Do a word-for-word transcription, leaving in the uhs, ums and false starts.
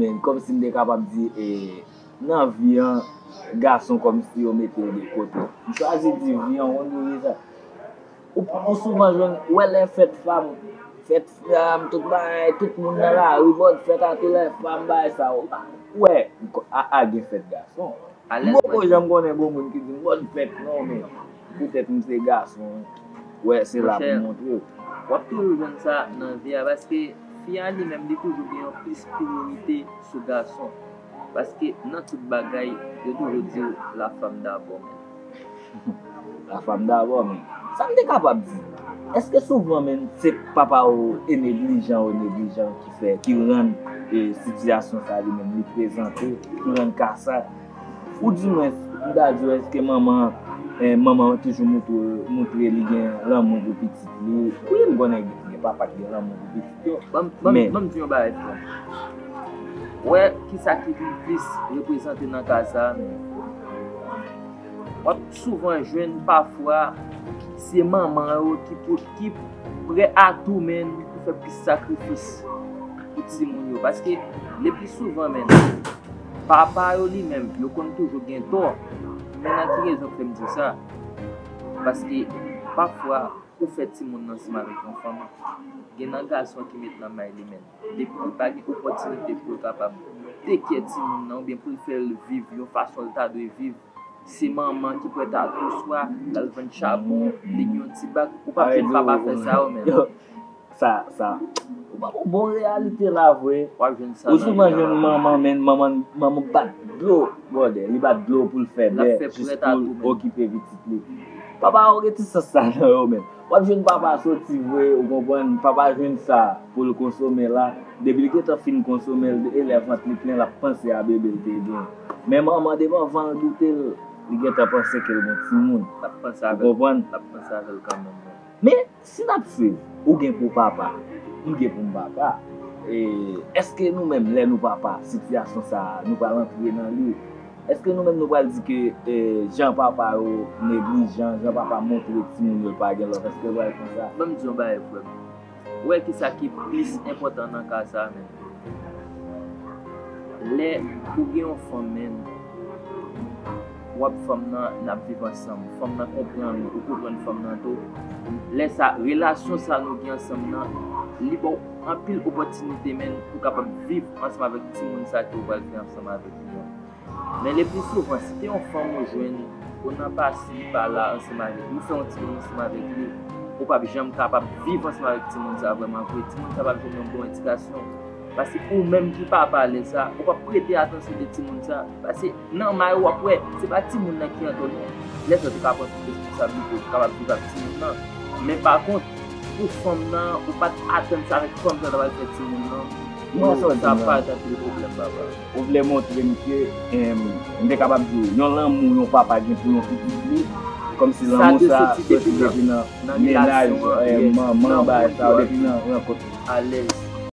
men kòmsi m te kapab di, e, nan vi an, gason kòmsi yo mete yo de kote. M chwazi di vi an, ou konn ki sa. Ou, ou souvan jwenn, ou wè lè fèt fanm, fèt fanm, tout bagay, tout moun nan lari, bòn fèt a tou lè fanm, bagay sa, ou pa wè, a, a gen fèt gason. M poko janm konnen bon moun ki di m bòn fèt non, men poutèt m se gason, wè, se la pou montre. W ap toujou jwenn sa nan vi a, paske fi a li menm, li toujou gen yon plis priyorite sou gason. Paske nan tout bagay, yo toujou di w la femme d'abord, men. La femme d'abord, men. Sa m te kapab di? Èske souvan, men, se papa w e neglijan, w neglijan ki fè, ki rann, e, sitiyasyon sa li menm li prezante, ki rann ka sa? Ou di mwen, m ta di w, èske manman, e, manman toujou moutre, moutre li gen lanmou pou pitit li? Wi, m konnen gen, gen papa ki gen lanmou pou pitit yo. Ban m, ban m, men, ban m di yon bagay, frè m. Wè, kisa ki vin plis reprezante nan ka sa a, men. W ap souvan jwenn pafwa se manman yo ki pou, ki prè a tou, men, pou fè plis sakrifis pou timoun yo. Paske, le pli souvan, men, papa yo li menm, yo konn toujou gen tò. Men nan ki rezon k fè m di sa? Paske, pafwa, ou fè timoun nan ansanm avèk yon fanm, gen nan gason ki met nan may li menm. Depi li pa gen opòtinite pou l kapab take care timoun nan, oubyen pou l fè l viv yon fason l ta dwe viv, se manman ki prèt a tou, swa l al vann chapon, li gen yon ti bak, ou p ap jwenn papa fè sa yo menm. Sa, sa, ou pa gon bon reyalite la vre. W ap jwenn sa. Ou souvan jwenn manman, men manman, manman bat dlo, brother. Li bat dlo pou l fè bè, jis pou l okipe pitit li. Papa yo gen ti sans sa nan yo, men. W ap jwenn papa soti vre, ou konprann, papa jwenn sa pou l konsome la. Depi li gentan fin konsome l, e lè vant li plen, l ap panse a bebe l te gen. Men manman, depi anvan l goute l, li gentan panse ke l gen timoun. L ap panse avè l. Ou konprann? L ap panse avè l kanmenm, men. Men, si n ap swiv, ou gen pou papa, m gen pou m papa, e, èske nou menm, lè nou papa, sitiyasyon sa a, nou pral antre nan li? Èske nou menm, nou pral di ke, e, jan papa yo neglijan, jan papa montre timoun yo l pa gen lòt, èske l pral konsa? Ban m di yon bagay, frè m. Ou wè kisa ki plis enpòtan nan ka sa a menm? Lè ou gen yon fanm, menn, w ap fanm nan, n ap viv ansanm. Fanm nan konprann ou, ou konprann fanm nan tou. Lè sa, relasyon sa nou gen ansanm nan, li ba w anpil opòtinite, menn, pou w kapab viv ansanm avèk timoun sa ke w pral gen ansanm avèk li an. Men le pli souvan, si te yon fanm ou jwenn, ou nan pasi pa la ansanm avèk li, ou fè yon timoun ansanm avèk li, ou p ap janm kapab viv ansanm avèk timoun sa vrèman vre. Timoun sa p ap jwenn yon bon edikasyon. Paske ou menm ki papa lè sa, ou p ap prete atansyon de timoun sa. Paske nan may ou w ap wè, se pa timoun nan ki an tò non. Lè sa ou te ka pran tout responsablite ou, ou kapab viv ak timoun nan. Men pa kont, pou fanm nan, ou pa t atann sa avèk fanm sa ta pral fè timoun nan. Mwen sa w di sa pa t anpil pwoblèm, papa. Ou vle montre m ke, em, m te kapab di w, yon lanmou yon papa gen pou yon pitit li, kòmsi lanmou sa soti depi nan mennaj, eh, manman, bagay sa, depi nan rankont. Alèz.